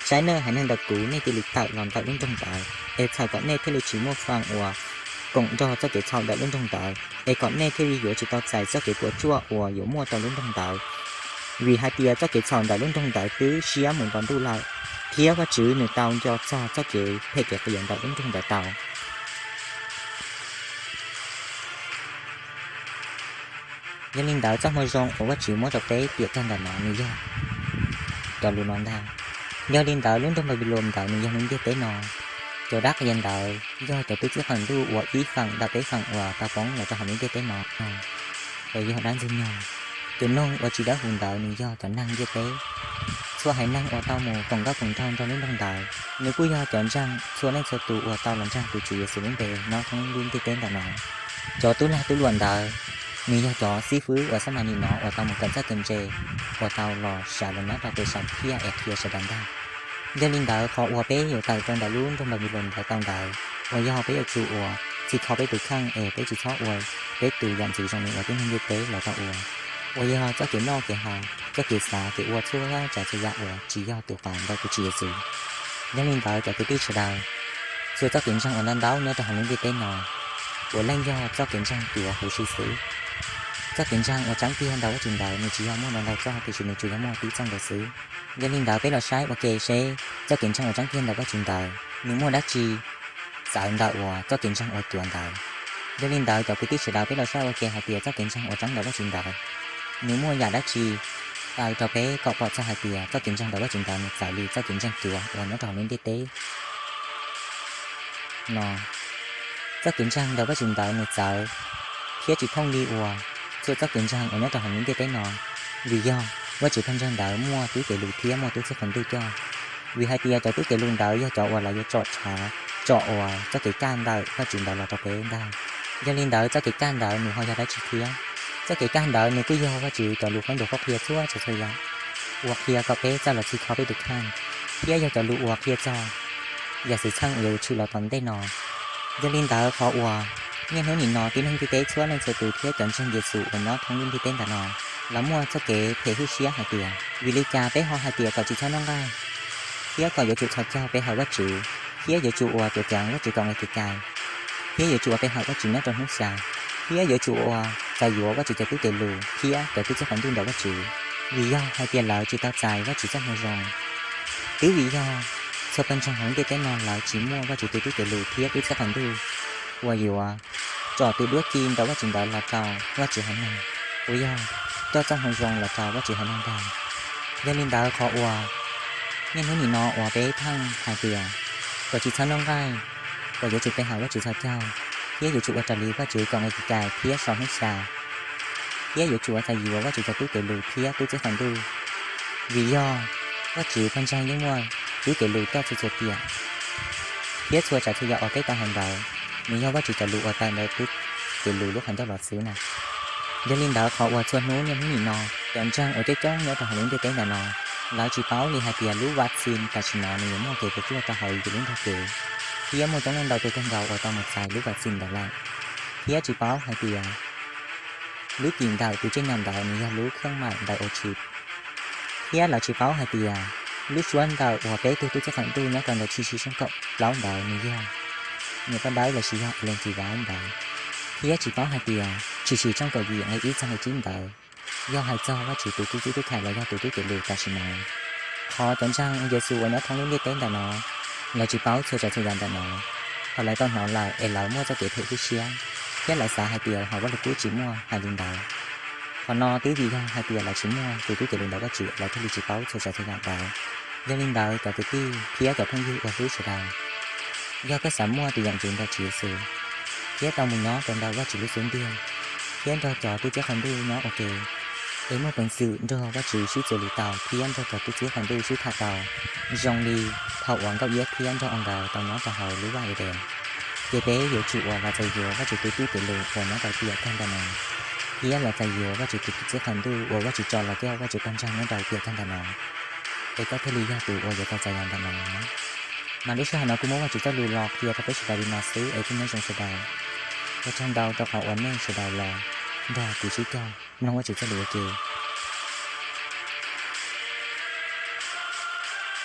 saib nawb, haiv neeg ntawm kuv nej cia li tawm los ntawm lub nroog ntawd, es txhawm kom nej thiaj li tsis muaj fam uas koom nrog txoj kev txhaum ntawm lub nroog ntawd, es kom nej thiaj li yuav tsis tau txais txoj kev puas tsuaj uas yuav muaj rau lub nroog ntawd. Vim hais tias txoj kev txhaum ntawm lub nroog ntawd twb siab mus nto ntuj lawm, thiab Vajtswv nws tau nco txog txoj kev phem kev qias ntawm lub nroog ntawd tau. Yog li ntawd, txoj moo zoo uas Vajtswv muab rau peb tiam kawg ntawm no nws yog cov lus no ntag. Yog li ntawd, lub nroog Npanpiloos ntawd nws yog lub ntiaj teb no. Cov dab qias ntawd yog cov tub txib qhov ntuj uas ib feem ntawm peb feem uas tau poob los rau hauv lub ntiaj teb no, los yog dab ntxwg nyoog. Cov noog uas tsis dawb huv ntawd nws yog cov neeg ntiaj teb. Txhua haiv neeg uas tau mus koom nkauj koom nraug nrog lub nroog ntawd, nws kuj yog cov ntseeg txhua leej txhua tus uas tau los ntseeg tus Tswv Yexus lub npe nyob thoob lub ntiaj teb ntawm no. Cov tub lag tub luam ntawd, nws yog cov xib fwb uas xab mas nim no uas tau mus kawm txawj kawm ntse, uas tau los sawv los nyob rau pem saum phiaj es qhia sawv daws ntag. Yog li ntawd, qhov uas peb yuav tawm rau ntawm lub nroog Npanpiloos ntawd tau ntawd, uas yog peb yuav tsum ua txhim kho peb tus kheej es peb tsis txhob ua peb tus yam ntxwv zoo li uas tib neeg ntiaj teb lawv tau ua, uas yog txoj kev noj kev haus, txoj kev xav kev ua txhua tsav txhua yam uas tsis yog tus qauv ntawm tus Tswv Yexus. Yog li ntawd, cov kwv tij sawv daws, txhua txoj kev ntseeg uas ntau ntau nyob rau hauv lub ntiaj teb no, puav leej yog txoj kev ntseeg cuav huv si xwb. Txoj kev ntseeg uas tseeb tiag ntawm Vajtswv ntawd nws tsis yog muaj ntau ntau txoj, tiam sis nws tsuas yog muaj tib txoj ntawd xwb. Yog li ntawd, peb los saib ua ke seb txoj kev ntseeg uas tseeb tiag ntawm Vajtswv ntawd nws muaj dab tsi txawv ntawm uas txoj kev ntseeg uas cuav ntawd. Yog li ntawd, cov kwv tij sawv daws, peb los saib ua ke hais tias txoj kev ntseeg uas tseeb ntawm Vajtswv ntawd nws muaj yam dab tsi taw rau peb kom pom txog hais tias txoj kev ntseeg ntawm Vajtswv ntawd nws txawv li txoj kev ntseeg cuav uas nyob rau hauv lub ntiaj teb no. Txoj kev ntseeg ntawm Vajtswv ntawd nws txawv thiab tsis thooj li uas txhua txoj kev ntseeg uas nyob rau hauv lub ntiaj teb no, vim yog Vajtswv pawg ntseeg ntawd muaj tub cev lus thiab muaj tub txib qhov ntuj coj. Vim hais tias cov tub cev lus ntawd yog cov uas lawv yuav tsom tshav, tsom uas txoj kev kaj ntawm Vajtswv ntawd los rau peb ntag. Yog li ntawd, txoj kev kaj ntawd nws ho yog dab tsi thiab? Txoj kev kaj ntawd nws kuj yog Vajtswv cov lus qhuab ntuas qhuab qhia txhua tsav txhua yam, uas qhia kom peb txawj los txhim kho peb tus kheej, thiab yog cov lus uas qhia txog yam xwm txheej uas yuav tshwm los tom ntej no. Yog li ntawd, qhov uas niaj hnub nim no tib neeg ntiaj teb txhua leej txhua tus thiab cov ntseeg Yexus uas nyob thoob lub ntiaj teb ntawm no, lawv muaj txoj kev phem hwj siab hais tias, vim li cas peb ho hais tias kom tsis txhob noj nqaij, thiab kom yuav tsum txhos caug pe hawm Vajtswv, thiab yuav tsum ua tuav ceev Vajtswv kaum nqe kev cai, thiab yuav tsum ua pe hawm Vajtswv nyob rau hnub xya, thiab yuav tsum ua txais yuav Vajtswv cov tub cev lus thiab cov tub txib qhov ntuj ntawm Vajtswv? Vim yog hais tias lawv tsis tau txais Vajtswv txoj moo zoo. Twb vim yog txhua pawg ntseeg hauv lub ntiaj teb no lawv tsis muaj Vajtswv tus tub cev lus thiab tub txib qhov ntuj, uas yuav tsom tus duab ci ntawm Vajtswv ntawd los rau Vajtswv haiv neeg, uas yog coj txoj moo zoo los rau Vajtswv haiv neeg ntag. Yog li ntawd, qhov uas niaj hnub nim no uas peb pheej hais tias kom tsis txhob noj nqaij, kom yuav tsum pe hawm Vajtswv txhos caug, thiab yuav tsum ua raws li Vajtswv kaum nqe kev cai thiab so hnub xya, thiab yuav tsum ua txais yuav Vajtswv cov tub cev lus thiab tub txib qhov ntuj. Vim yog Vajtswv pawg ntseeg yeej muaj tub cev lus coj txhua txhua tiam, thiab txhua tsav txhua yam uas peb tau hais ntawd, nws yog Vajtswv cov lus uas tawm ntawm tub cev lus lub qhov ncauj los xwb na. Yog li ntawd, qhov uas txhua hnub niaj hnub nim no cov ntseeg uas coob coob nyob rau hauv lub ntiaj teb ntawm no, lawv tsis paub li hais tias lub vaj txin tam sim no nws yuav muaj kev puas tsuaj rau hauv yus lub nrog kev, thiab muaj coob leej ntau tuaj kawg nkaus uas tau mus txais lub vaj txin ntawd lawm, thiab tsis paub hais tias lub cim ntawm tus tsev neeg ntawd nws yog lub kheej maim ntawm ua tshis, thiab lawv tsis paub hais tias lub suab ntawm uas peb tug tub txib qhov ntuj nyob rau ntawm Tshwm Sim tshooj kaum plaub ntawd nws yog niam paj dawb lossis yog Ellen G. White ntawd, thiab tsis paub hais tias Tshwm Sim tshooj kaum yim nqe ib txog nqe tsib ntawd yog hais txog Vajtswv tus tub txib tub khai los yog tus tub cev lus tam sim no. Qhov cov ntseeg Yexus uas nyob thoob lub ntiaj teb ntawm no, lawv tsis paub txhua tsav txhua yam ntawm no, thaum lawv tau hnov lawm es lawv muaj txoj kev phem hwj siab, thiab lawv xav hais tias hauv vaj lug kub tsis muaj hais li ntawd. Qhov no twb vim yog hais tias lawv tsis muaj tus tub cev lus ntawm Vajtswv lawv thiaj li tsis paub txhua tsav txhua yam ntawd. Yog li ntawd, cov kwv tij thiab cov phooj ywg uas hlub sawv daws, yog koj xav muaj tus yam ntxwv ntawm Tswv Yexus thiab tau mus nyob rau ntawm Vajtswv lub xub ntiag, thiab nrog cov tub txib qhov ntuj nyob ua ke, es muaj peev xwm nrog Vajtswv sib txuas lus tau thiab nrog cov tub txib qhov ntuj sib tham tau, zoo li thaum uas Nkauj Iab thiab nrog ua nkawd tau nyob rau hauv lub vaj Edees, ces peb yuav tsum ua los txais yuav Vajtswv tus tub cev lus uas nyob rau tiam kawg ntawm no, thiab los txais yuav Vajtswv tus tub txib qhov ntuj uas Vajtswv tso los coj Vajtswv pawg ntseeg nyob rau tiam kawg ntawm no, es koj thiaj li yog tus uas yuav tau txais yam ntawm no. Mas lub sij hawm no kuv muab Vajtswv txoj lus los qhia rau peb sawv daws li no xwb, es thiaj nyob zoo sawv daws. Ua tsaug ntau rau qhov uas nej sawv daws los nrog kuv sib cog mloog Vajtswv txoj lus ua ke.